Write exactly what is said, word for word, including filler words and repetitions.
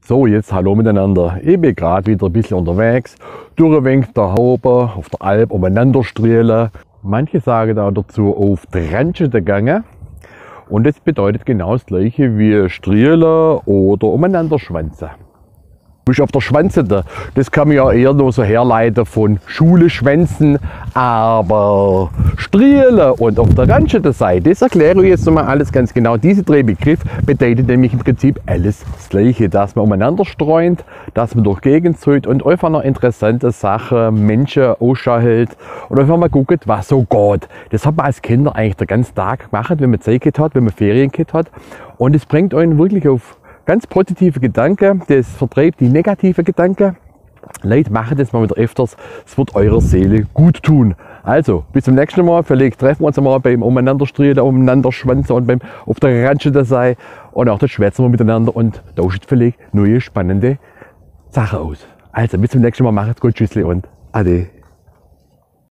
So, jetzt hallo mitenanner. Ich bin grad wieder e bissel unnerwegs. Durch e wenig de Haube, uff de Alp umenanner striele. Manche sage do dezu uff de Ranschete gange. Un des bedeit genau des Gleiche wie striele oder umenanner schwanze. Bisch uff de Schwanzete, des kann mer jo eher noch so herleite vun Schule schwänze, awwer striele un uff de Ranschete sei, des erklär ich jetzt nochemol alles ganz genau. Diese drei Begriffe bedeite nämlich im Prinzip alles des Gleiche, dass mer umenanner streunt, dass mer durch de Gegend zieht un eifach noch interessante Sache, Mensche ausschau hält un eifach mol guckt, was so geht. Des hat mer als Kinner eigentlich de ganze Dag gemacht, wenn mer Zeit gehabt hat, wenn mer Ferien gehabt hat. Un es bringt einen wirklich uff ganz positive Gedanke, des vertreibt die negative Gedanke. Leit, machet des mol widder öfters, es wird eurer Seele gut tun. Also, bis zum nächsten Mol. Vielleicht treffe mer uns mol beim Umenannerstriele, Umenannerschwanze un beim uff de Ranschete sei. Un ach, do schwätze mer mitenanner un tausche vielleicht neie spannende Sache aus. Also, bis zum nächsten Mol. Machet es gut. Tschüssli un Ade.